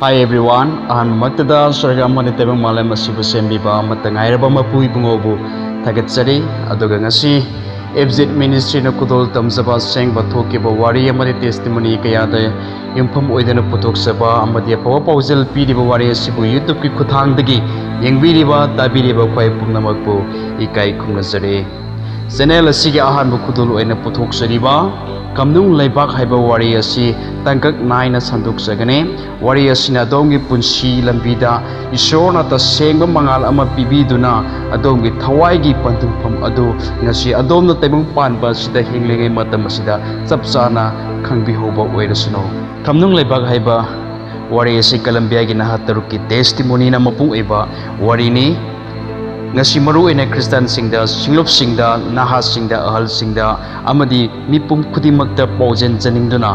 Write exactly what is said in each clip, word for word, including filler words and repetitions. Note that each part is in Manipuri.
Hi everyone, ꯑꯍꯥꯟꯕꯃꯛꯇꯗ ꯁꯔꯒ ꯑꯃꯗꯤ ꯇꯥꯏꯕꯪ ꯃꯥꯂꯦꯝ ꯑꯁꯤꯕꯨ ꯁꯦꯝꯕꯤꯕ ꯑꯃꯠꯇ ꯉꯥꯏꯔꯕ ꯃꯄꯨ ꯏꯕꯨꯡꯉꯣꯕꯨ ꯊꯥꯒꯠꯆꯔꯤ꯫ ꯑꯗꯨꯒ ꯉꯁꯤ ꯑꯦꯞꯖꯦꯠ ꯃꯤꯅꯤꯁꯇ꯭ꯔꯤꯅ ꯈꯨꯗꯣꯜ ꯇꯝꯖꯕ ꯑꯁꯦꯡꯕ ꯊꯣꯛꯈꯤꯕ ꯋꯥꯔꯤ ꯑꯃꯗꯤ ꯇꯦꯁꯇꯤꯃꯣꯅꯤ ꯀꯌꯥꯗ ꯌꯨꯝꯐꯝ ꯑꯣꯏꯗꯨꯅ ꯄꯨꯊꯣꯛꯆꯕ ꯑꯃꯗꯤ ꯑꯐꯕ ꯄꯥꯎꯖꯦꯜ ꯄꯤꯔꯤꯕ ꯋꯥꯔꯤ ꯑꯁꯤꯕꯨ ꯌꯨꯇ꯭ꯌꯨꯕꯀꯤ ꯈꯨꯠꯊꯥꯡꯗꯒꯤ ꯌꯦꯡꯕꯤꯔꯤꯕ, ꯇꯥꯕꯤꯔꯤꯕ ꯑꯩꯈꯣꯏ ꯄꯨꯝꯅꯃꯛꯄꯨ ꯏꯀꯥꯏ ꯈꯨꯝꯅꯖꯔꯤ꯫ ꯆꯦꯅꯦꯜ ꯑꯁꯤꯒꯤ ꯑꯍꯥꯟꯕ ꯈꯨꯗꯣꯜ ꯑꯣꯏꯅ ꯄꯨꯊꯣꯛꯆꯔꯤꯕ ꯀꯝꯅꯨꯡ ꯂꯩꯕꯥꯛ ꯍꯥꯏꯕ ꯋꯥꯔꯤ ꯑꯁꯤ ꯇꯥꯡꯀꯛ ꯅꯥꯏꯅ ꯁꯟꯗꯣꯛꯆꯒꯅꯤ꯫ ꯋꯥꯔꯤ ꯑꯁꯤꯅ ꯑꯗꯣꯝꯒꯤ ꯄꯨꯟꯁꯤ ꯂꯝꯕꯤꯗ ꯏꯁꯣꯔꯅ ꯇꯁꯦꯡꯕ ꯃꯉꯥꯜ ꯑꯃ ꯄꯤꯕꯤꯗꯨꯅ ꯑꯗꯣꯝꯒꯤ ꯊꯋꯥꯏꯒꯤ ꯄꯟꯊꯨꯡꯐꯝ ꯑꯗꯨ ꯉꯁꯤ ꯑꯗꯣꯝꯅ ꯇꯥꯏꯕꯪ ꯄꯥꯟꯕ ꯑꯁꯤꯗ ꯍꯤꯡꯂꯤꯉꯩ ꯃꯇꯝ ꯑꯁꯤꯗ ꯆꯞ ꯆꯥꯅ ꯈꯪꯕꯤꯍꯧꯕ ꯑꯣꯏꯔꯁꯅꯨ꯫ ꯀꯝꯅꯨꯡ ꯂꯩꯕꯥꯛ ꯍꯥꯏꯕ ꯋꯥꯔꯤ ꯑꯁꯤ ꯀꯂꯝꯕꯤꯌꯥꯒꯤ ꯅꯍꯥ ꯇꯔꯨꯛꯀꯤ ꯇꯦꯁꯇꯤꯃꯣꯅꯤꯅ ꯃꯄꯨꯡ ꯑꯣꯏꯕ ꯋꯥꯔꯤꯅꯤ꯫ ꯉꯁꯤ ꯃꯔꯨꯑꯣꯏꯅ ꯈ꯭ꯔꯤꯁꯇꯥꯟꯁꯤꯡꯗ, ꯁꯤꯡꯂꯨꯞꯁꯤꯡꯗ, ꯅꯍꯥꯁꯤꯡꯗ, ꯑꯍꯜꯁꯤꯡꯗ ꯑꯃꯗꯤ ꯃꯤꯄꯨꯝ ꯈꯨꯗꯤꯡꯃꯛꯇ ꯄꯥꯎꯖꯦꯜ ꯆꯥꯅꯤꯡꯗꯨꯅ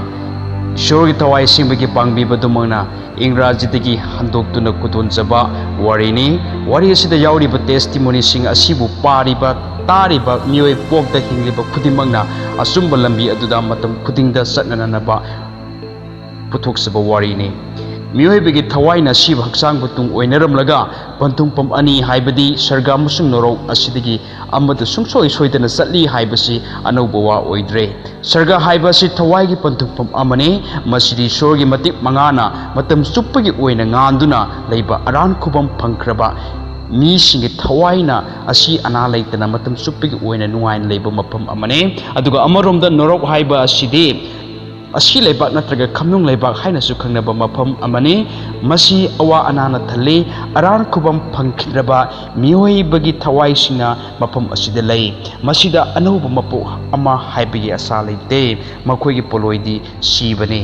ꯏꯁꯣꯔꯒꯤ ꯊꯋꯥꯏ ꯑꯁꯦꯡꯕꯒꯤ ꯄꯥꯡꯕꯤꯕ ꯑꯗꯨꯃꯛꯅ ꯏꯪꯒ꯭ꯔꯥꯖꯤꯗꯒꯤ ꯍꯟꯗꯣꯛꯇꯨꯅ ꯈꯨꯗꯣꯟꯖꯕ ꯋꯥꯔꯤꯅꯤ꯫ ꯋꯥꯔꯤ ꯑꯁꯤꯗ ꯌꯥꯎꯔꯤꯕ ꯇꯦꯁꯇꯤꯃꯣꯅꯤꯁꯤꯡ ꯑꯁꯤꯕꯨ ꯄꯥꯔꯤꯕ, ꯇꯥꯔꯤꯕ ꯃꯤꯑꯣꯏ ꯄꯣꯛꯇ ꯍꯤꯡꯂꯤꯕ ꯈꯨꯗꯤꯡꯃꯛꯅ ꯑꯆꯨꯝꯕ ꯂꯝꯕꯤ ꯑꯗꯨꯗ ꯃꯇꯝ ꯈꯨꯗꯤꯡꯗ ꯆꯠꯅꯅꯅꯕ ꯄꯨꯊꯣꯛꯆꯕ ꯋꯥꯔꯤꯅꯤ꯫ ꯃꯤꯑꯣꯏꯕꯒꯤ ꯊꯋꯥꯏꯅ ꯑꯁꯤꯕ ꯍꯛꯆꯥꯡꯕꯨ ꯇꯨꯡ ꯑꯣꯏꯅꯔꯝꯂꯒ ꯄꯟꯊꯨꯡꯐꯝ ꯑꯅꯤ, ꯍꯥꯏꯕꯗꯤ ꯁꯔꯒ ꯑꯃꯁꯨꯡ ꯅꯣꯔꯣꯛ ꯑꯁꯤꯗꯒꯤ ꯑꯃꯗ ꯁꯨꯡꯁꯣꯏ ꯁꯣꯏꯗꯅ ꯆꯠꯂꯤ ꯍꯥꯏꯕꯁꯤ ꯑꯅꯧꯕ ꯋꯥ ꯑꯣꯏꯗ꯭ꯔꯦ꯫ ꯁꯔꯒ ꯍꯥꯏꯕ ꯑꯁꯤ ꯊꯋꯥꯏꯒꯤ ꯄꯟꯊꯨꯡꯐꯝ ꯑꯃꯅꯤ꯫ ꯃꯁꯤꯗꯤ ꯏꯁꯣꯔꯒꯤ ꯃꯇꯤꯛ ꯃꯉꯥꯅ ꯃꯇꯝ ꯆꯨꯞꯄꯒꯤ ꯑꯣꯏꯅ ꯉꯥꯟꯗꯨꯅ ꯂꯩꯕ ꯑꯔꯥꯟ ꯈꯨꯕꯝ ꯐꯪꯈ꯭ꯔꯕ ꯃꯤꯁꯤꯡꯒꯤ ꯊꯋꯥꯏꯅ ꯑꯁꯤ ꯑꯅꯥ ꯂꯩꯇꯅ ꯃꯇꯝ ꯆꯨꯞꯄꯒꯤ ꯑꯣꯏꯅ ꯅꯨꯡꯉꯥꯏꯅ ꯂꯩꯕ ꯃꯐꯝ ꯑꯃꯅꯤ꯫ ꯑꯗꯨꯒ ꯑꯃꯔꯣꯝꯗ ꯅꯣꯔꯣꯛ ꯍꯥꯏꯕ ꯑꯁꯤꯗꯤ ꯑꯁꯤ ꯂꯩꯕꯥꯛ ꯅꯠꯇ꯭ꯔꯒ ꯈꯝꯅꯨꯡ ꯂꯩꯕꯥꯛ ꯍꯥꯏꯅꯁꯨ ꯈꯪꯅꯕ ꯃꯐꯝ ꯑꯃꯅꯤ꯫ ꯃꯁꯤ ꯑꯋꯥ ꯑꯅꯥꯅ ꯊꯜꯂꯤ꯫ ꯑꯔꯥꯟ ꯈꯨꯕꯝ ꯐꯪꯈꯤꯗ꯭ꯔꯕ ꯃꯤꯑꯣꯏꯕꯒꯤ ꯊꯋꯥꯏꯁꯤꯡꯅ ꯃꯐꯝ ꯑꯁꯤꯗ ꯂꯩ꯫ ꯃꯁꯤꯗ ꯑꯅꯧꯕ ꯃꯄꯣꯛ ꯑꯃ ꯍꯥꯏꯕꯒꯤ ꯑꯁꯥ ꯂꯩꯇꯦ꯫ ꯃꯈꯣꯏꯒꯤ ꯄꯣꯠꯂꯣꯏꯗꯤ ꯁꯤꯕꯅꯤ꯫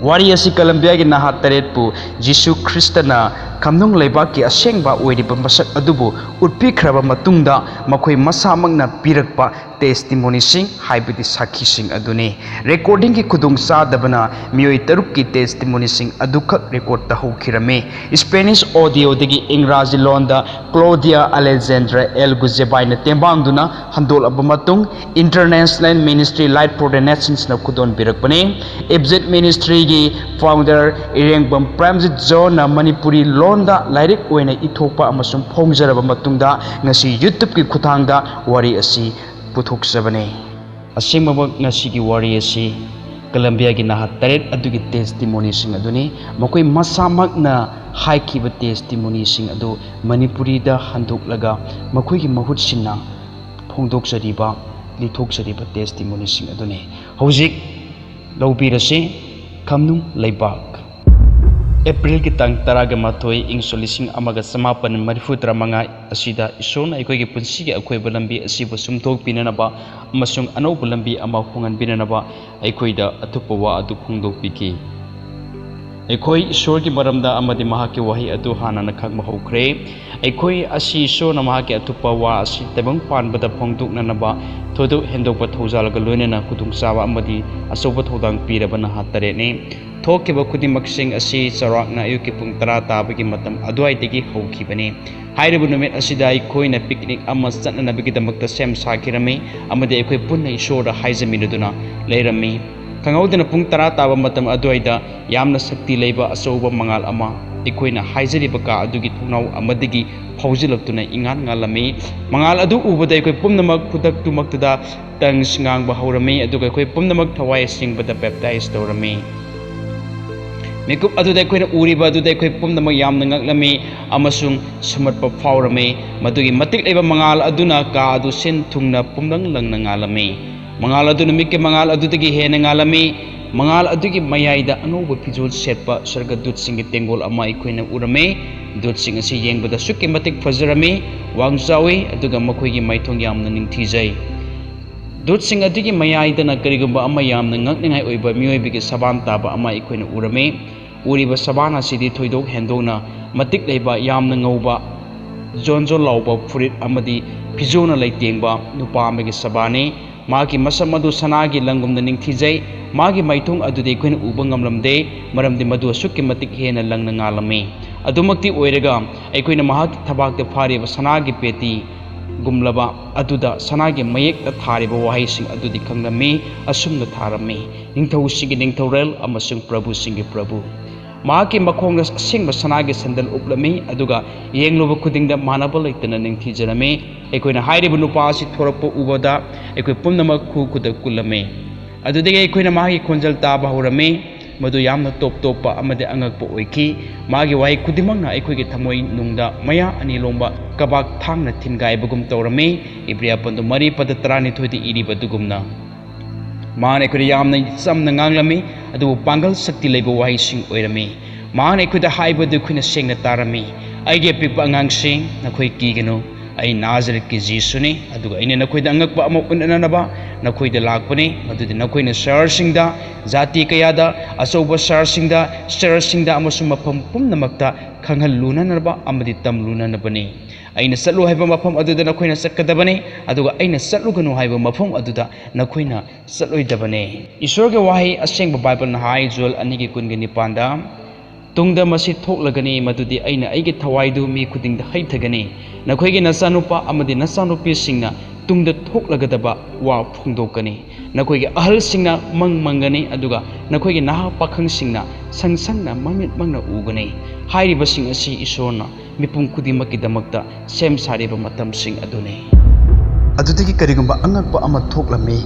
ꯋꯥꯔꯤ ꯑꯁꯤ ꯀꯂꯝꯕꯤꯌꯥꯒꯤ ꯅꯍꯥ ꯇꯔꯦꯠꯄꯨ ꯖꯤꯁꯨ ꯈ꯭ꯔꯤꯁꯇꯅ ꯈꯝꯅꯨꯡ ꯂꯩꯕꯥꯛꯀꯤ ꯑꯁꯦꯡꯕ ꯑꯣꯏꯔꯤꯕ ꯃꯁꯛ ꯑꯗꯨꯕꯨ ꯎꯠꯄꯤꯈ꯭ꯔꯕ ꯃꯇꯨꯡꯗ, ꯃꯈꯣꯏ ꯃꯁꯥꯃꯛꯅ ꯄꯤꯔꯛꯄ testimonyꯁꯤꯡ, ꯍꯥꯏꯕꯗꯤ ꯁꯥꯈꯤꯁꯤꯡ ꯑꯗꯨꯅꯤ꯫ Recordingꯒꯤ ꯈꯨꯗꯣꯡꯆꯥꯗꯕꯅ ꯃꯤꯑꯣꯏ ꯇꯔꯨꯛꯀꯤ testimonyꯁꯤꯡ ꯑꯗꯨꯈꯛ record ꯇꯧꯍꯧꯈꯤꯔꯝꯃꯤ꯫ Spanish audioꯗꯒꯤ ꯏꯪꯒ꯭ꯔꯥꯖꯤ ꯂꯣꯟꯗ Claudia Alexandra El Guzebaina ꯇꯦꯡꯕꯥꯡꯗꯨꯅ ꯍꯟꯗꯣꯛꯂꯕ ꯃꯇꯨꯡ, International Ministry Light for the Nationsꯅ ꯈꯨꯗꯣꯟꯕꯤꯔꯛꯄꯅꯤ꯫ Abjad Ministryꯒꯤ founder ꯏꯔꯦꯡꯕꯝ Premjit ꯖꯣꯟꯅ Manipuri ꯂꯣꯟꯗ ꯂꯥꯏꯔꯤꯛ ꯑꯣꯏꯅ ꯏꯊꯣꯛꯄ ꯑꯃꯁꯨꯡ ꯐꯣꯡꯖꯔꯕ ꯃꯇꯨꯡꯗ, ꯉꯁꯤ YouTubeꯀꯤ ꯈꯨꯠꯊꯥꯡꯗ ꯋꯥꯔꯤ ꯑꯁꯤ ꯄꯨꯊꯣꯛꯆꯕꯅꯤ꯫ ꯑꯁꯦꯡꯕꯃꯛ ꯉꯁꯤꯒꯤ ꯋꯥꯔꯤ ꯑꯁꯤ ꯀꯂꯝꯕꯤꯌꯥꯒꯤ ꯅꯍꯥ ꯇꯔꯦꯠ ꯑꯗꯨꯒꯤ testimonyꯁꯤꯡ ꯑꯗꯨꯅꯤ꯫ ꯃꯈꯣꯏ ꯃꯁꯥꯃꯛꯅ ꯍꯥꯏꯈꯤꯕ testimonyꯁꯤꯡ ꯑꯗꯨ ꯃꯅꯤꯄꯨꯔꯤꯗ ꯍꯟꯗꯣꯛꯂꯒ ꯃꯈꯣꯏꯒꯤ ꯃꯍꯨꯠ ꯁꯤꯟꯅ ꯐꯣꯡꯗꯣꯛꯆꯔꯤꯕ, ꯂꯤꯊꯣꯛꯆꯔꯤꯕ testimonyꯁꯤꯡ ꯑꯗꯨꯅꯤ꯫ ꯍꯧꯖꯤꯛ ꯂꯧꯕꯤꯔꯁꯤ꯫ ꯈꯝꯅꯨꯡ ꯂꯩꯕꯥꯛ꯫ ꯑꯦꯄ꯭ꯔꯤꯜꯒꯤ ꯇꯥꯡ ꯇꯔꯥꯒ ꯃꯥꯊꯣꯏ, ꯏꯪ ꯁꯣꯛ ꯂꯤꯁꯤꯡ ꯑꯃꯒ ꯆꯃꯥꯄꯟ ꯃꯔꯤꯐꯨ ꯇꯔꯥꯃꯉꯥ ꯑꯁꯤꯗ ꯏꯁꯣꯔꯅ ꯑꯩꯈꯣꯏꯒꯤ ꯄꯨꯟꯁꯤꯒꯤ ꯑꯀꯣꯏꯕ ꯂꯝꯕꯤ ꯑꯁꯤꯕꯨ ꯁꯨꯝꯊꯣꯛꯄꯤꯅꯅꯕ ꯑꯃꯁꯨꯡ ꯑꯅꯧꯕ ꯂꯝꯕꯤ ꯑꯃ ꯍꯣꯡꯍꯟꯕꯤꯅꯅꯕ ꯑꯩꯈꯣꯏꯗ ꯑꯊꯨꯞꯄ ꯋꯥ ꯑꯗꯨ ꯐꯣꯡꯗꯣꯛꯄꯤꯈꯤ꯫ ꯑꯩꯈꯣꯏ ꯏꯁꯣꯔꯒꯤ ꯃꯔꯝꯗ ꯑꯃꯗꯤ ꯃꯍꯥꯛꯀꯤ ꯋꯥꯍꯩ ꯑꯗꯨ ꯍꯥꯟꯅꯅ ꯈꯪꯕ ꯍꯧꯈ꯭ꯔꯦ꯫ ꯑꯩꯈꯣꯏ ꯑꯁꯤ ꯏꯁꯣꯔꯅ ꯃꯍꯥꯛꯀꯤ ꯑꯊꯨꯞꯄ ꯋꯥ ꯑꯁꯤ ꯇꯥꯏꯕꯪ ꯄꯥꯟꯕꯗ ꯐꯣꯡꯗꯣꯛꯅꯅꯕ ꯊꯣꯏꯗꯣꯛ ꯍꯦꯟꯗꯣꯛꯄ ꯊꯧꯖꯥꯜꯒ ꯂꯣꯏꯅꯅ ꯈꯨꯗꯣꯡꯆꯥꯕ ꯑꯃꯗꯤ ꯑꯆꯧꯕ ꯊꯧꯗꯥꯡ ꯄꯤꯔꯕ ꯅꯍꯥ ꯇꯔꯦꯠꯅꯤ꯫ ꯊꯣꯛꯈꯤꯕ ꯈꯨꯗꯤꯡꯃꯛꯁꯤꯡ ꯑꯁꯤ ꯆꯥꯎꯔꯥꯛꯅ ꯑꯌꯨꯛꯀꯤ ꯄꯨꯡ ꯇꯔꯥ ꯇꯥꯕꯒꯤ ꯃꯇꯝ ꯑꯗꯨꯋꯥꯏꯗꯒꯤ ꯍꯧꯈꯤꯕꯅꯤ꯫ ꯍꯥꯏꯔꯤꯕ ꯅꯨꯃꯤꯠ ꯑꯁꯤꯗ ꯑꯩꯈꯣꯏꯅ picnic ꯑꯃ ꯆꯠꯅꯅꯕꯒꯤꯗꯃꯛꯇ ꯁꯦꯝ ꯁꯥꯈꯤꯔꯝꯃꯤ ꯑꯃꯗꯤ ꯑꯩꯈꯣꯏ ꯄꯨꯟꯅ ꯏꯁꯣꯔꯗ ꯍꯥꯏꯖꯃꯤꯟꯅꯗꯨꯅ ꯂꯩꯔꯝꯃꯤ꯫ ꯈꯪꯍꯧꯗꯅ ꯄꯨꯡ ꯇꯔꯥ ꯇꯥꯕ ꯃꯇꯝ ꯑꯗꯨꯋꯥꯏꯗ ꯌꯥꯝꯅ ꯁꯛꯇꯤ ꯂꯩꯕ ꯑꯆꯧꯕ ꯃꯉꯥꯜ ꯑꯃ ꯑꯩꯈꯣꯏꯅ ꯍꯥꯏꯖꯔꯤꯕ ꯀꯥ ꯑꯗꯨꯒꯤ ꯊꯣꯡꯅꯥꯎ ꯑꯃꯗꯒꯤ ꯐꯥꯎꯖꯤꯜꯂꯛꯇꯨꯅ ꯏꯉꯥꯟ ꯉꯥꯜꯂꯝꯃꯤ꯫ ꯃꯉꯥꯜ ꯑꯗꯨ ꯎꯕꯗ ꯑꯩꯈꯣꯏ ꯄꯨꯝꯅꯃꯛ ꯈꯨꯗꯛꯇꯨꯃꯛꯇꯗ tongues ꯉꯥꯡꯕ ꯍꯧꯔꯝꯃꯤ, ꯑꯗꯨꯒ ꯑꯩꯈꯣꯏ ꯄꯨꯝꯅꯃꯛ ꯊꯋꯥꯏ ꯑꯁꯦꯡꯕꯗ baptize ꯇꯧꯔꯝꯃꯤ꯫ ꯃꯤꯀꯨꯞ ꯑꯗꯨꯗ ꯑꯩꯈꯣꯏꯅ ꯎꯔꯤꯕ ꯑꯗꯨꯗ ꯑꯩꯈꯣꯏ ꯄꯨꯝꯅꯃꯛ ꯌꯥꯝꯅ ꯉꯛꯂꯝꯃꯤ ꯑꯃꯁꯨꯡ ꯁꯨꯝꯍꯠꯄ ꯐꯥꯎꯔꯝꯃꯤ꯫ ꯃꯗꯨꯒꯤ ꯃꯇꯤꯛ ꯂꯩꯕ ꯃꯉꯥꯜ ꯑꯗꯨꯅ ꯀꯥ ꯑꯗꯨ ꯁꯤꯟ ꯊꯨꯡꯅ ꯄꯨꯝꯂꯪ ꯂꯪꯅ ꯉꯥꯜꯂꯝꯃꯤ꯫ ꯃꯉꯥꯜ ꯑꯗꯨ ꯅꯨꯃꯤꯠꯀꯤ ꯃꯉꯥꯜ ꯑꯗꯨꯗꯒꯤ ꯍꯦꯟꯅ ꯉꯥꯜꯂꯝꯃꯤ꯫ ꯃꯉꯥꯜ ꯑꯗꯨꯒꯤ ꯃꯌꯥꯏꯗ ꯑꯉꯧꯕ ꯐꯤꯖꯣꯜ ꯁꯦꯠꯄ ꯁ꯭ꯋꯔꯒꯗꯨꯠꯁꯤꯡꯒꯤ ꯇꯦꯡꯒꯣꯜ ꯑꯃ ꯑꯩꯈꯣꯏꯅ ꯎꯔꯝꯃꯤ꯫ ꯗꯨꯠꯁꯤꯡ ꯑꯁꯤ ꯌꯦꯡꯕꯗ ꯑꯁꯨꯛꯀꯤ ꯃꯇꯤꯛ ꯐꯖꯔꯝꯃꯤ, ꯋꯥꯡ ꯆꯥꯎꯏ, ꯑꯗꯨꯒ ꯃꯈꯣꯏꯒꯤ ꯃꯥꯏꯊꯣꯡ ꯌꯥꯝꯅ ꯅꯤꯡꯊꯤꯖꯩ꯫ ꯗꯨꯠꯁꯤꯡ ꯑꯗꯨꯒꯤ ꯃꯌꯥꯏꯗꯅ ꯀꯔꯤꯒꯨꯝꯕ ꯑꯃ ꯌꯥꯝꯅ ꯉꯛꯅꯤꯡꯉꯥꯏ ꯑꯣꯏꯕ ꯃꯤꯑꯣꯏꯕꯒꯤ ꯁꯕꯥꯟ ꯇꯥꯕ ꯑꯃ ꯑꯩꯈꯣꯏꯅ ꯎꯔꯝꯃꯤ꯫ ꯎꯔꯤꯕ ꯁꯕꯥꯟ ꯑꯁꯤꯗꯤ ꯊꯣꯏꯗꯣꯛ ꯍꯦꯟꯗꯣꯛꯅ ꯃꯇꯤꯛ ꯂꯩꯕ, ꯌꯥꯝꯅ ꯉꯧꯕ, ꯖꯣꯟ ꯖꯣꯟ ꯂꯥꯎꯕ ꯐꯨꯔꯤꯠ ꯑꯃꯗꯤ ꯐꯤꯖꯣꯜꯅ ꯂꯩꯇꯦꯡꯕ ꯅꯨꯄꯥ ꯑꯃꯒꯤ ꯁꯕꯥꯟꯅꯤ꯫ ꯃꯍꯥꯛꯀꯤ ꯃꯁꯝ ꯑꯗꯨ ꯁꯅꯥꯒꯤ ꯂꯪꯒꯨꯝꯅ ꯅꯤꯡꯊꯤꯖꯩ꯫ ꯃꯥꯒꯤ ꯃꯥꯏꯊꯣꯡ ꯑꯗꯨꯗꯤ ꯑꯩꯈꯣꯏꯅ ꯎꯕ ꯉꯝꯂꯝꯗꯦ, ꯃꯔꯝꯗꯤ ꯃꯗꯨ ꯑꯁꯨꯛꯀꯤ ꯃꯇꯤꯛ ꯍꯦꯟꯅ ꯂꯪꯅ ꯉꯥꯜꯂꯝꯃꯤ꯫ ꯑꯗꯨꯃꯛꯇꯤ ꯑꯣꯏꯔꯒ, ꯑꯩꯈꯣꯏꯅ ꯃꯍꯥꯛꯀꯤ ꯊꯕꯥꯛꯇ ꯐꯥꯔꯤꯕ ꯁꯅꯥꯒꯤ ꯄꯦꯇꯤꯒꯨꯝꯂꯕ ꯑꯗꯨꯗ ꯁꯅꯥꯒꯤ ꯃꯌꯦꯛꯇ ꯊꯥꯔꯤꯕ ꯋꯥꯍꯩꯁꯤꯡ ꯑꯗꯨꯗꯤ ꯈꯪꯂꯝꯃꯤ꯫ ꯑꯁꯨꯝꯅ ꯊꯥꯔꯝꯃꯤ: "ꯅꯤꯡꯊꯧꯁꯤꯡꯒꯤ ꯅꯤꯡꯊꯧꯔꯦꯜ ꯑꯃꯁꯨꯡ ꯄ꯭ꯔꯚꯨꯁꯤꯡꯒꯤ ꯄ꯭ꯔꯚꯨ"꯫ ꯃꯍꯥꯛꯀꯤ ꯃꯈꯣꯡꯗ ꯑꯁꯦꯡꯕ ꯁꯅꯥꯒꯤ ꯁꯦꯟꯗꯜ ꯎꯞꯂꯝꯃꯤ, ꯑꯗꯨꯒ ꯌꯦꯡꯂꯨꯕ ꯈꯨꯗꯤꯡꯗ ꯃꯥꯟꯅꯕ ꯂꯩꯇꯅ ꯅꯤꯡꯊꯤꯖꯔꯝꯃꯤ꯫ ꯑꯩꯈꯣꯏꯅ ꯍꯥꯏꯔꯤꯕ ꯅꯨꯄꯥ ꯑꯁꯤ ꯊꯣꯔꯛꯄ ꯎꯕꯗ, ꯑꯩꯈꯣꯏ ꯄꯨꯝꯅꯃꯛ ꯈꯨ ꯈꯨꯗ ꯀꯨꯜꯂꯝꯃꯤ꯫ ꯑꯗꯨꯗꯒꯤ ꯑꯩꯈꯣꯏꯅ ꯃꯍꯥꯛꯀꯤ ꯈꯣꯟꯖꯦꯜ ꯇꯥꯕ ꯍꯧꯔꯝꯃꯤ꯫ ꯃꯗꯨ ꯌꯥꯝꯅ ꯇꯣꯞ ꯇꯣꯞꯄ ꯑꯃꯗꯤ ꯑꯉꯛꯄ ꯑꯣꯏꯈꯤ꯫ ꯃꯥꯒꯤ ꯋꯥꯍꯩ ꯈꯨꯗꯤꯡꯃꯛꯅ ꯑꯩꯈꯣꯏꯒꯤ ꯊꯃꯣꯏ ꯅꯨꯡꯗ ꯃꯌꯥ ꯑꯅꯤ ꯂꯣꯡꯕ ꯀꯕꯥꯛ ꯊꯥꯡꯅ ꯊꯤꯟꯒꯥꯏꯕꯒꯨꯝ ꯇꯧꯔꯝꯃꯤ꯫ ꯏꯕ꯭ꯔꯤꯌꯥ ꯄꯟꯗꯨ ꯃꯔꯤ ꯄꯗ ꯇꯔꯥꯅꯤꯊꯣꯏꯗ ꯏꯔꯤꯕ ꯑꯗꯨꯒꯨꯝꯅ꯫ ꯃꯍꯥꯛꯅ ꯑꯩꯈꯣꯏꯗ ꯌꯥꯝꯅ ꯆꯝꯅ ꯉꯥꯡꯂꯝꯃꯤ, ꯑꯗꯨꯕꯨ ꯄꯥꯡꯒꯜ ꯁꯛꯇꯤ ꯂꯩꯕ ꯋꯥꯍꯩꯁꯤꯡ ꯑꯣꯏꯔꯝꯃꯤ꯫ ꯃꯍꯥꯛꯅ ꯑꯩꯈꯣꯏꯗ ꯍꯥꯏꯕꯗꯨ ꯑꯩꯈꯣꯏꯅ ꯁꯦꯡꯅ ꯇꯥꯔꯝꯃꯤ: "ꯑꯩꯒꯤ ꯑꯄꯤꯛꯄ ꯑꯉꯥꯡꯁꯤꯡ, ꯅꯈꯣꯏ ꯀꯤꯒꯅꯨ꯫ ꯑꯩ ꯅꯥꯖꯔꯦꯠꯀꯤ ꯖꯤꯁꯨꯅꯤ, ꯑꯗꯨꯒ ꯑꯩꯅ ꯅꯈꯣꯏꯗ ꯑꯉꯛꯄ ꯑꯃ ꯎꯠꯅꯅꯕ ꯅꯈꯣꯏꯗ ꯂꯥꯛꯄꯅꯤ, ꯃꯗꯨꯗꯤ ꯅꯈꯣꯏꯅ ꯁꯍꯔꯁꯤꯡꯗ, ꯖꯥꯇꯤ ꯀꯌꯥꯗ, ꯑꯆꯧꯕ ꯁꯍꯔꯁꯤꯡꯗ, ꯁꯍꯔꯁꯤꯡꯗ ꯑꯃꯁꯨꯡ ꯃꯐꯝ ꯄꯨꯝꯅꯃꯛꯇ ꯈꯪꯍꯜꯂꯨꯅꯅꯕ ꯑꯃꯗꯤ ꯇꯝꯂꯨꯅꯅꯕꯅꯤ꯫ ꯑꯩꯅ ꯆꯠꯂꯨ ꯍꯥꯏꯕ ꯃꯐꯝ ꯑꯗꯨꯗ ꯅꯈꯣꯏꯅ ꯆꯠꯀꯗꯕꯅꯤ, ꯑꯗꯨꯒ ꯑꯩꯅ ꯆꯠꯂꯨꯒꯅꯨ ꯍꯥꯏꯕ ꯃꯐꯝ ꯑꯗꯨꯗ ꯅꯈꯣꯏꯅ ꯆꯠꯂꯣꯏꯗꯕꯅꯤ"꯫ ꯏꯁꯣꯔꯒꯤ ꯋꯥꯍꯩ ꯑꯁꯦꯡꯕ ꯕꯥꯏꯕꯜꯅ ꯍꯥꯏ, ꯖꯣꯑꯦꯜ ꯑꯅꯤꯒꯤ ꯀꯨꯟꯒ ꯅꯤꯄꯥꯟꯗ, "ꯇꯨꯡꯗ ꯃꯁꯤ ꯊꯣꯛꯂꯒꯅꯤ, ꯃꯗꯨꯗꯤ ꯑꯩꯅ ꯑꯩꯒꯤ ꯊꯋꯥꯏꯗꯨ ꯃꯤ ꯈꯨꯗꯤꯡꯗ ꯍꯩꯊꯒꯅꯤ꯫ ꯅꯈꯣꯏꯒꯤ ꯅꯆꯥꯅꯨꯄꯥ ꯑꯃꯗꯤ ꯅꯆꯥꯅꯨꯄꯤꯁꯤꯡꯅ ꯇꯨꯡꯗ ꯊꯣꯛꯂꯒꯗꯕ ꯋꯥ ꯐꯣꯡꯗꯣꯛꯀꯅꯤ꯫ ꯅꯈꯣꯏꯒꯤ ꯑꯍꯜꯁꯤꯡꯅ ꯃꯪ ꯃꯪꯒꯅꯤ, ꯑꯗꯨꯒ ꯅꯈꯣꯏꯒꯤ ꯅꯍꯥ ꯄꯥꯈꯪꯁꯤꯡꯅ ꯁꯪ ꯁꯪꯅ ꯃꯃꯤꯠꯃꯛꯅ ꯎꯒꯅꯤ"꯫ ꯍꯥꯏꯔꯤꯕꯁꯤꯡ ꯑꯁꯤ ꯏꯁꯣꯔꯅ ꯃꯤꯄꯨꯝ ꯈꯨꯗꯤꯡꯃꯛꯀꯤꯗꯃꯛꯇ ꯁꯦꯝ ꯁꯥꯔꯤꯕ ꯃꯇꯝꯁꯤꯡ ꯑꯗꯨꯅꯤ꯫ ꯑꯗꯨꯗꯒꯤ ꯀꯔꯤꯒꯨꯝꯕ ꯑꯉꯛꯄ ꯑꯃ ꯊꯣꯛꯂꯝꯃꯤ꯫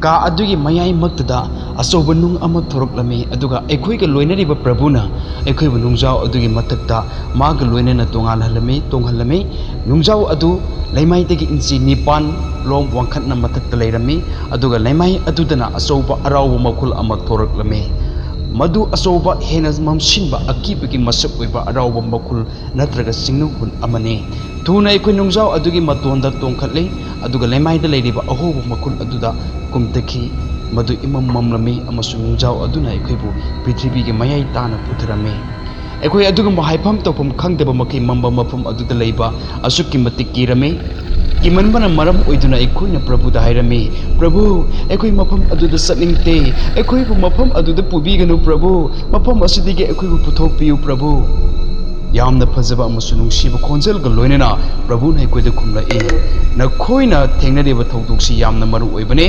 ꯀꯥ ꯑꯗꯨꯒꯤ ꯃꯌꯥꯏꯃꯛꯇꯨꯗ ꯑꯆꯧꯕ ꯅꯨꯡ ꯑꯃ ꯊꯣꯔꯛꯂꯝꯃꯤ, ꯑꯗꯨꯒ ꯑꯩꯈꯣꯏꯒ ꯂꯣꯏꯅꯔꯤꯕ ꯄ꯭ꯔꯚꯨꯅ ꯑꯩꯈꯣꯏꯕꯨ ꯅꯨꯡꯖꯥꯎ ꯑꯗꯨꯒꯤ ꯃꯊꯛꯇ ꯃꯥꯒ ꯂꯣꯏꯅꯅ ꯇꯣꯉꯥꯟꯍꯜꯂꯝꯃꯤ, ꯇꯣꯡꯍꯜꯂꯝꯃꯤ꯫ ꯅꯨꯡꯖꯥꯎ ꯑꯗꯨ ꯂꯩꯃꯥꯏꯗꯒꯤ ꯏꯟꯆꯤ ꯅꯤꯄꯥꯟ ꯂꯣꯝ ꯋꯥꯡꯈꯠꯅ ꯃꯊꯛꯇ ꯂꯩꯔꯝꯃꯤ, ꯑꯗꯨꯒ ꯂꯩꯃꯥꯏ ꯑꯗꯨꯗꯅ ꯑꯆꯧꯕ ꯑꯔꯥꯎꯕ ꯃꯈꯨꯜ ꯑꯃ ꯊꯣꯔꯛꯂꯝꯃꯤ꯫ ꯃꯗꯨ ꯑꯆꯧꯕ, ꯍꯦꯟꯅ ꯃꯝꯁꯤꯟꯕ, ꯑꯀꯤꯕꯒꯤ ꯃꯁꯛ ꯑꯣꯏꯕ ꯑꯔꯥꯎꯕ ꯃꯈꯨꯜ ꯅꯠꯇ꯭ꯔꯒ ꯆꯤꯡꯅꯨꯡ ꯍꯨꯟ ꯑꯃꯅꯤ꯫ ꯊꯨꯅ ꯑꯩꯈꯣꯏ ꯅꯨꯡꯖꯥꯎ ꯑꯗꯨꯒꯤ ꯃꯇꯣꯟꯗ ꯇꯣꯡꯈꯠꯂꯤ, ꯑꯗꯨꯒ ꯂꯩꯃꯥꯏꯗ ꯂꯩꯔꯤꯕ ꯑꯍꯣꯕ ꯃꯈꯨꯜ ꯑꯗꯨꯗ ꯀꯨꯝꯊꯈꯤ꯫ ꯃꯗꯨ ꯏꯃꯝ ꯃꯝꯂꯝꯃꯤ, ꯑꯃꯁꯨꯡ ꯅꯨꯡꯖꯥꯎ ꯑꯗꯨꯅ ꯑꯩꯈꯣꯏꯕꯨ ꯄ꯭ꯔꯤꯊꯤꯕꯤꯒꯤ ꯃꯌꯥꯏ ꯇꯥꯅ ꯄꯨꯊꯔꯝꯃꯤ꯫ ꯑꯩꯈꯣꯏ ꯑꯗꯨꯒꯨꯝꯕ ꯍꯥꯏꯐꯝ ꯇꯧꯐꯝ ꯈꯪꯗꯕ ꯃꯈꯩ ꯃꯝꯕ ꯃꯐꯝ ꯑꯗꯨꯗ ꯂꯩꯕ ꯑꯁꯨꯛꯀꯤ ꯃꯇꯤꯛ ꯀꯤꯔꯝꯃꯤ꯫ ꯀꯤꯃꯟꯕꯅ ꯃꯔꯝ ꯑꯣꯏꯗꯨꯅ ꯑꯩꯈꯣꯏꯅ ꯄ꯭ꯔꯚꯨꯗ ꯍꯥꯏꯔꯝꯃꯤ, "ꯄ꯭ꯔꯚꯨ, ꯑꯩꯈꯣꯏ ꯃꯐꯝ ꯑꯗꯨꯗ ꯆꯠꯅꯤꯡꯗꯦ꯫ ꯑꯩꯈꯣꯏꯕꯨ ꯃꯐꯝ ꯑꯗꯨꯗ ꯄꯨꯕꯤꯒꯅꯨ, ꯄ꯭ꯔꯚꯨ꯫ ꯃꯐꯝ ꯑꯁꯤꯗꯒꯤ ꯑꯩꯈꯣꯏꯕꯨ ꯄꯨꯊꯣꯛꯄꯤꯌꯨ, ꯄ꯭ꯔꯚꯨ"꯫ ꯌꯥꯝꯅ ꯐꯖꯕ ꯑꯃꯁꯨꯡ ꯅꯨꯡꯁꯤꯕ ꯈꯣꯟꯖꯦꯜꯒ ꯂꯣꯏꯅꯅ ꯄ꯭ꯔꯚꯨꯅ ꯑꯩꯈꯣꯏꯗ ꯈꯨꯝꯂꯛꯏ, "ꯅꯈꯣꯏꯅ ꯊꯦꯡꯅꯔꯤꯕ ꯊꯧꯗꯣꯛꯁꯤ ꯌꯥꯝꯅ ꯃꯔꯨ ꯑꯣꯏꯕꯅꯤ,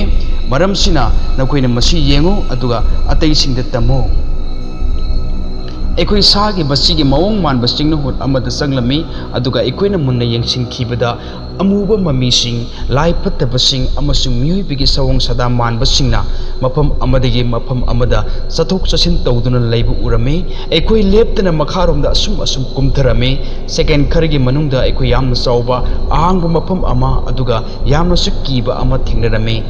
ꯃꯔꯝꯁꯤꯅ ꯅꯈꯣꯏꯅ ꯃꯁꯤ ꯌꯦꯡꯉꯨ ꯑꯗꯨꯒ ꯑꯇꯩꯁꯤꯡꯗ ꯇꯝꯃꯨ"꯫ ꯑꯩꯈꯣꯏ ꯁꯥꯒꯤ ꯃꯁꯤꯒꯤ ꯃꯑꯣꯡ ꯃꯥꯟꯕ ꯆꯤꯡꯅꯍꯨꯠ ꯑꯃꯗ ꯆꯪꯂꯝꯃꯤ, ꯑꯗꯨꯒ ꯑꯩꯈꯣꯏꯅ ꯃꯨꯟꯅ ꯌꯦꯡꯁꯤꯟꯈꯤꯕꯗ, ꯑꯃꯨꯕ ꯃꯃꯤꯁꯤꯡ, ꯂꯥꯏ ꯐꯠꯇꯕꯁꯤꯡ ꯑꯃꯁꯨꯡ ꯃꯤꯑꯣꯏꯕꯒꯤ ꯁꯑꯣꯡ ꯁꯥꯗꯥ ꯃꯥꯟꯕꯁꯤꯡꯅ ꯃꯐꯝ ꯑꯃꯗꯒꯤ ꯃꯐꯝ ꯑꯃꯗ ꯆꯠꯊꯣꯛ ꯆꯠꯁꯤꯟ ꯇꯧꯗꯨꯅ ꯂꯩꯕ ꯎꯔꯝꯃꯤ꯫ ꯑꯩꯈꯣꯏ ꯂꯦꯞꯇꯅ ꯃꯈꯥꯔꯣꯝꯗ ꯑꯁꯨꯝ ꯑꯁꯨꯝ ꯀꯨꯝꯊꯔꯝꯃꯤ꯫ ꯁꯦꯀꯦꯟ ꯈꯔꯒꯤ ꯃꯅꯨꯡꯗ ꯑꯩꯈꯣꯏ ꯌꯥꯝꯅ ꯆꯥꯎꯕ ꯑꯍꯥꯡꯕ ꯃꯐꯝ ꯑꯃ, ꯑꯗꯨꯒ ꯌꯥꯝꯅꯁꯨ ꯀꯤꯕ ꯑꯃ ꯊꯦꯡꯅꯔꯝꯃꯤ꯫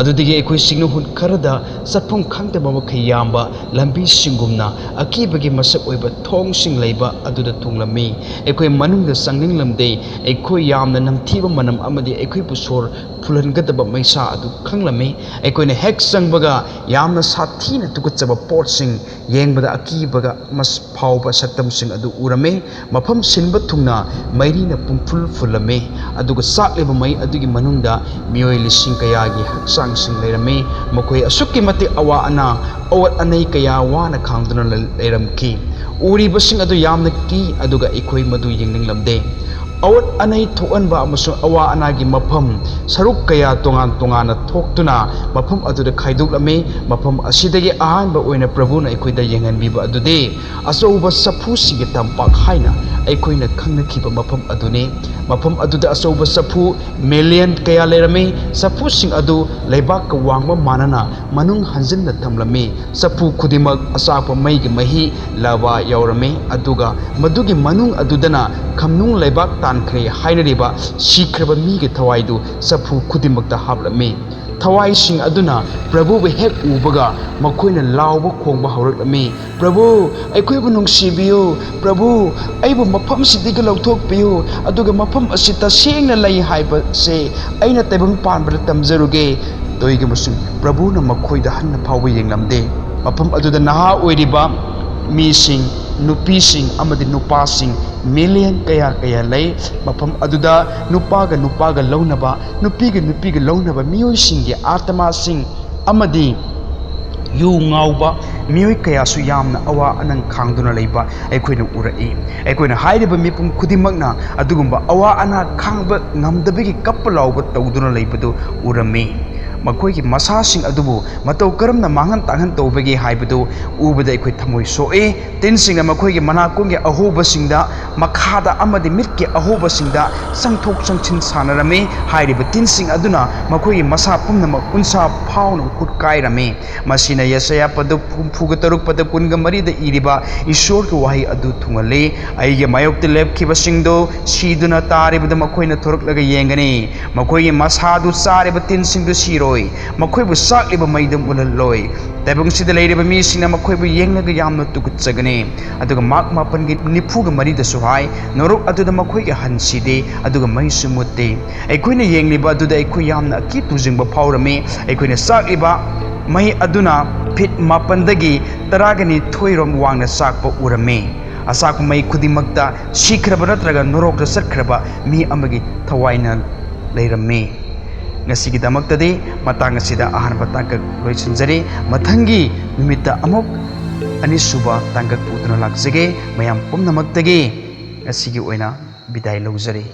ꯑꯗꯨꯗꯒꯤ ꯑꯩꯈꯣꯏ ꯆꯤꯡꯅꯍꯨꯠ ꯈꯔꯗ ꯆꯠꯐꯝ ꯈꯪꯗꯕ ꯃꯈꯩ ꯌꯥꯝꯕ ꯂꯝꯕꯤꯁꯤꯡꯒꯨꯝꯅ ꯑꯀꯤꯕꯒꯤ ꯃꯁꯛ ꯑꯣꯏꯕ ꯊꯣꯡꯁꯤꯡ ꯂꯩꯕ ꯑꯗꯨꯗ ꯊꯨꯡꯂꯝꯃꯤ꯫ ꯑꯩꯈꯣꯏ ꯃꯅꯨꯡꯗ ꯆꯪꯅꯤꯡꯂꯝꯗꯦ꯫ ꯑꯩꯈꯣꯏ ꯌꯥꯝꯅ ꯅꯝꯊꯤꯕ ꯃꯅꯝ ꯑꯃꯗꯤ ꯑꯩꯈꯣꯏꯕꯨ ꯁꯣꯔ ꯐꯨꯜꯍꯟꯒꯗꯕ ꯃꯩꯁꯥ ꯑꯗꯨ ꯈꯪꯂꯝꯃꯤ꯫ ꯑꯩꯈꯣꯏꯅ ꯍꯦꯛ ꯆꯪꯕꯒ ꯌꯥꯝꯅ ꯁꯥꯊꯤꯅ ꯇꯨꯀꯠꯆꯕ ꯄꯣꯠꯁꯤꯡ, ꯌꯦꯡꯕꯗ ꯑꯀꯤꯕꯒ ꯃꯁ-, ꯐꯥꯎꯕ ꯁꯛꯇꯝꯁꯤꯡ ꯑꯗꯨ ꯎꯔꯝꯃꯤ꯫ ꯃꯐꯝ ꯁꯤꯟꯕ ꯊꯨꯡꯅ ꯃꯩꯔꯤꯅ ꯄꯨꯡꯐꯨꯜ ꯐꯨꯜꯂꯝꯃꯤ, ꯑꯗꯨꯒ ꯆꯥꯛꯂꯤꯕ ꯃꯩ ꯑꯗꯨꯒꯤ ꯃꯅꯨꯡꯗ ꯃꯤꯑꯣꯏ ꯂꯤꯁꯤꯡ ꯀꯌꯥꯒꯤ ꯍꯛꯆꯥꯡꯁꯤꯡ ꯂꯩꯔꯝꯃꯤ꯫ ꯃꯈꯣꯏ ꯑꯁꯨꯛꯀꯤ ꯃꯇꯤꯛ ꯑꯋꯥ ꯑꯅꯥ, ꯑꯋꯥꯠ ꯑꯅꯩ ꯀꯌꯥ ꯋꯥꯅ ꯈꯥꯡꯗꯨꯅ ꯂꯩ-, ꯂꯩꯔꯝꯈꯤ꯫ ꯎꯔꯤꯕꯁꯤꯡ ꯑꯗꯨ ꯌꯥꯝꯅ ꯀꯤ, ꯑꯗꯨꯒ ꯑꯩꯈꯣꯏ ꯃꯗꯨ ꯌꯦꯡꯅꯤꯡꯂꯝꯗꯦ꯫ ꯑꯋꯥꯠ ꯑꯅꯩ ꯊꯣꯛꯍꯟꯕ ꯑꯃꯁꯨꯡ ꯑꯋꯥ ꯑꯅꯥꯒꯤ ꯃꯐꯝ ꯁꯔꯨꯛ ꯀꯌꯥ ꯇꯣꯉꯥꯟ ꯇꯣꯉꯥꯟꯅ ꯊꯣꯛꯇꯨꯅ ꯃꯐꯝ ꯑꯗꯨꯗ ꯈꯥꯏꯗꯣꯛꯂꯝꯃꯤ꯫ ꯃꯐꯝ ꯑꯁꯤꯗꯒꯤ ꯑꯍꯥꯟꯕ ꯑꯣꯏꯅ ꯄ꯭ꯔꯚꯨꯅ ꯑꯩꯈꯣꯏꯗ ꯌꯦꯡꯍꯟꯕꯤꯕ ꯑꯗꯨꯗꯤ ꯑꯆꯧꯕ ꯆꯐꯨꯁꯤꯡꯒꯤ ꯇꯝꯄꯥꯛ ꯍꯥꯏꯅ ꯑꯩꯈꯣꯏꯅ ꯈꯪꯅꯈꯤꯕ ꯃꯐꯝ ꯑꯗꯨꯅꯤ꯫ ꯃꯐꯝ ꯑꯗꯨꯗ ꯑꯆꯧꯕ ꯆꯐꯨ ꯃꯤꯂꯤꯌꯟ ꯀꯌꯥ ꯂꯩꯔꯝꯃꯤ꯫ ꯆꯐꯨꯁꯤꯡ ꯑꯗꯨ ꯂꯩꯕꯥꯛꯀ ꯋꯥꯡꯕ ꯃꯥꯟꯅꯅ ꯃꯅꯨꯡ ꯍꯟꯖꯤꯟꯅ ꯊꯝꯂꯝꯃꯤ꯫ ꯆꯐꯨ ꯈꯨꯗꯤꯡꯃꯛ ꯑꯆꯥꯛꯄ ꯃꯩꯒꯤ ꯃꯍꯤ ꯂꯥꯚꯥ ꯌꯥꯎꯔꯝꯃꯤ, ꯑꯗꯨꯒ ꯃꯗꯨꯒꯤ ꯃꯅꯨꯡ ꯑꯗꯨꯗꯅ ꯈꯝꯅꯨꯡ ꯂꯩꯕꯥꯛ ꯇꯥꯟꯈ꯭ꯔꯦ ꯍꯥꯏꯅꯔꯤꯕ ꯁꯤꯈ꯭ꯔꯕ ꯃꯤꯒꯤ ꯊꯋꯥꯏꯗꯨ ꯆꯐꯨ ꯈꯨꯗꯤꯡꯃꯛꯇ ꯍꯥꯞꯂꯝꯃꯤ꯫ ꯊꯋꯥꯏꯁꯤꯡ ꯑꯗꯨꯅ ꯄ꯭ꯔꯚꯨꯕꯨ ꯍꯦꯛ ꯎꯕꯒ ꯃꯈꯣꯏꯅ ꯂꯥꯎꯕ ꯈꯣꯡꯕ ꯍꯧꯔꯛꯂꯝꯃꯤ, "ꯄ꯭ꯔꯚꯨ, ꯑꯩꯈꯣꯏꯕꯨ ꯅꯨꯡꯁꯤꯕꯤꯌꯨ꯫ ꯄ꯭ꯔꯚꯨ, ꯑꯩꯕꯨ ꯃꯐꯝꯁꯤꯗꯒꯤ ꯂꯧꯊꯣꯛꯄꯤꯌꯨ, ꯑꯗꯨꯒ ꯃꯐꯝ ꯑꯁꯤ ꯇꯁꯦꯡꯅ ꯂꯩ ꯍꯥꯏꯕꯁꯦ ꯑꯩꯅ ꯇꯥꯏꯕꯪ ꯄꯥꯟꯕꯗ ꯇꯝꯖꯔꯨꯒꯦ"꯫ ꯇꯧꯏꯒꯨꯝꯕꯁꯨ ꯄ꯭ꯔꯚꯨꯅ ꯃꯈꯣꯏꯗ ꯍꯟꯅ ꯐꯥꯎꯕ ꯌꯦꯡꯂꯝꯗꯦ꯫ ꯃꯐꯝ ꯑꯗꯨꯗ ꯅꯍꯥ ꯑꯣꯏꯔꯤꯕ ꯃꯤꯁꯤꯡ, ꯅꯨꯄꯤꯁꯤꯡ ꯑꯃꯗꯤ ꯅꯨꯄꯥꯁꯤꯡ ꯃꯤꯂꯤꯌꯟ ꯀꯌꯥ ꯀꯌꯥ ꯂꯩ꯫ ꯃꯐꯝ ꯑꯗꯨꯗ ꯅꯨꯄꯥꯒ ꯅꯨꯄꯥꯒ ꯂꯧꯅꯕ, ꯅꯨꯄꯤꯒ ꯅꯨꯄꯤꯒ ꯂꯧꯅꯕ ꯃꯤꯑꯣꯏꯁꯤꯡꯒꯤ ꯑꯥꯇꯃꯥꯁꯤꯡ ꯑꯃꯗꯤ ꯌꯨ ꯉꯥꯎꯕ ꯃꯤꯑꯣꯏ ꯀꯌꯥꯁꯨ ꯌꯥꯝꯅ ꯑꯋꯥ ꯑꯅꯪ ꯈꯥꯡꯗꯨꯅ ꯂꯩꯕ ꯑꯩꯈꯣꯏꯅ ꯎꯔꯛꯏ꯫ ꯑꯩꯈꯣꯏꯅ ꯍꯥꯏꯔꯤꯕ ꯃꯤꯄꯨꯝ ꯈꯨꯗꯤꯡꯃꯛꯅ ꯑꯗꯨꯒꯨꯝꯕ ꯑꯋꯥ ꯑꯅꯥ ꯈꯥꯡꯕ ꯉꯝꯗꯕꯒꯤ ꯀꯞꯄ ꯂꯥꯎꯕ ꯇꯧꯗꯨꯅ ꯂꯩꯕꯗꯨ ꯎꯔꯝꯃꯤ꯫ ꯃꯈꯣꯏꯒꯤ ꯃꯁꯥꯁꯤꯡ ꯑꯗꯨꯕꯨ ꯃꯇꯧ ꯀꯔꯝꯅ ꯃꯥꯡꯍꯟ ꯇꯥꯛꯍꯟ ꯇꯧꯕꯒꯦ ꯍꯥꯏꯕꯗꯨ ꯎꯕꯗ ꯑꯩꯈꯣꯏ ꯊꯃꯣꯏ ꯁꯣꯛꯏ꯫ ꯇꯤꯟꯁꯤꯡꯅ ꯃꯈꯣꯏꯒꯤ ꯃꯅꯥꯀꯣꯡꯒꯤ ꯑꯍꯣꯕꯁꯤꯡꯗ, ꯃꯈꯥꯗ ꯑꯃꯗꯤ ꯃꯤꯠꯀꯤ ꯑꯍꯣꯕꯁꯤꯡꯗ ꯆꯪꯊꯣꯛ ꯆꯪꯁꯤꯟ ꯁꯥꯟꯅꯔꯝꯃꯤ꯫ ꯍꯥꯏꯔꯤꯕ ꯇꯤꯟꯁꯤꯡ ꯑꯗꯨꯅ ꯃꯈꯣꯏꯒꯤ ꯃꯁꯥ ꯄꯨꯝꯅꯃꯛ ꯎꯟꯁꯥ ꯐꯥꯎꯅ ꯍꯨꯠꯀꯥꯏꯔꯝꯃꯤ꯫ ꯃꯁꯤꯅ ꯌꯦꯁꯥꯌꯥ ꯄꯗꯨ ꯍꯨꯝꯐꯨꯒ ꯇꯔꯨꯛ ꯄꯗ ꯀꯨꯟꯒ ꯃꯔꯤꯗ ꯏꯔꯤꯕ ꯏꯁꯣꯔꯒꯤ ꯋꯥꯍꯩ ꯑꯗꯨ ꯊꯨꯡꯍꯜꯂꯤ꯫ "ꯑꯩꯒꯤ ꯃꯥꯌꯣꯛꯇ ꯂꯦꯞꯈꯤꯕꯁꯤꯡꯗꯨ ꯁꯤꯗꯨꯅ ꯇꯥꯔꯤꯕꯗꯨ ꯃꯈꯣꯏꯅ ꯊꯣꯔꯛꯂꯒ ꯌꯦꯡꯒꯅꯤ꯫ ꯃꯈꯣꯏꯒꯤ ꯃꯁꯥꯗꯨ ꯆꯥꯔꯤꯕ ꯇꯤꯟꯁꯤꯡꯗꯨ ꯁꯤꯔꯣꯏ, ꯃꯈꯣꯏꯕꯨ ꯆꯥꯛꯂꯤꯕ ꯃꯩꯗ ꯃꯨꯜꯍꯜꯂꯣꯏ꯫ ꯇꯥꯏꯕꯪꯁꯤꯗ ꯂꯩꯔꯤꯕ ꯃꯤꯁꯤꯡꯅ ꯃꯈꯣꯏꯕꯨ ꯌꯦꯡꯂꯒ ꯌꯥꯝꯅ ꯇꯨꯀꯠꯆꯒꯅꯤ"꯫ ꯑꯗꯨꯒ ꯃꯥꯔꯛ ꯃꯥꯄꯟꯒꯤ ꯅꯤꯐꯨꯒ ꯃꯔꯤꯗꯁꯨ ꯍꯥꯏ, "ꯅꯣꯔꯣꯛ ꯑꯗꯨꯗ ꯃꯈꯣꯏꯒꯤ ꯍꯟ ꯁꯤꯗꯦ, ꯑꯗꯨꯒ ꯃꯩꯁꯨ ꯃꯨꯠꯇꯦ"꯫ ꯑꯩꯈꯣꯏꯅ ꯌꯦꯡꯂꯤꯕ ꯑꯗꯨꯗ ꯑꯩꯈꯣꯏ ꯌꯥꯝꯅ ꯑꯀꯤ ꯇꯨꯖꯤꯡꯕ ꯐꯥꯎꯔꯝꯃꯤ꯫ ꯑꯩꯈꯣꯏꯅ ꯆꯥꯛꯂꯤꯕ ꯃꯩ ꯑꯗꯨꯅ ꯐꯤꯠ ꯃꯥꯄꯟꯗꯒꯤ ꯇꯔꯥꯒ ꯅꯤꯊꯣꯏ ꯔꯣꯝ ꯋꯥꯡꯅ ꯆꯥꯛꯄ ꯎꯔꯝꯃꯤ꯫ ꯑꯆꯥꯛꯄ ꯃꯩ ꯈꯨꯗꯤꯡꯃꯛꯇ ꯁꯤꯈ꯭ꯔꯕ ꯅꯠꯇ꯭ꯔꯒ ꯅꯣꯔꯣꯛꯇ ꯆꯠꯈ꯭ꯔꯕ ꯃꯤ ꯑꯃꯒꯤ ꯊꯋꯥꯏꯅ ꯂꯩꯔꯝꯃꯤ꯫ ꯉꯁꯤꯒꯤꯗꯃꯛꯇꯗꯤ ꯃꯇꯥꯡ ꯑꯁꯤꯗ ꯑꯍꯥꯟꯕ ꯇꯥꯡꯀꯛ ꯂꯣꯏꯁꯤꯟꯖꯔꯤ꯫ ꯃꯊꯪꯒꯤ ꯅꯨꯃꯤꯠꯇ ꯑꯃꯨꯛ ꯑꯅꯤꯁꯨꯕ ꯇꯥꯡꯀꯛ ꯄꯨꯗꯨꯅ ꯂꯥꯛꯆꯒꯦ꯫ ꯃꯌꯥꯝ ꯄꯨꯝꯅꯃꯛꯇꯒꯤ ꯉꯁꯤꯒꯤ ꯑꯣꯏꯅ ꯕꯤꯗꯥꯏ ꯂꯧꯖꯔꯤ꯫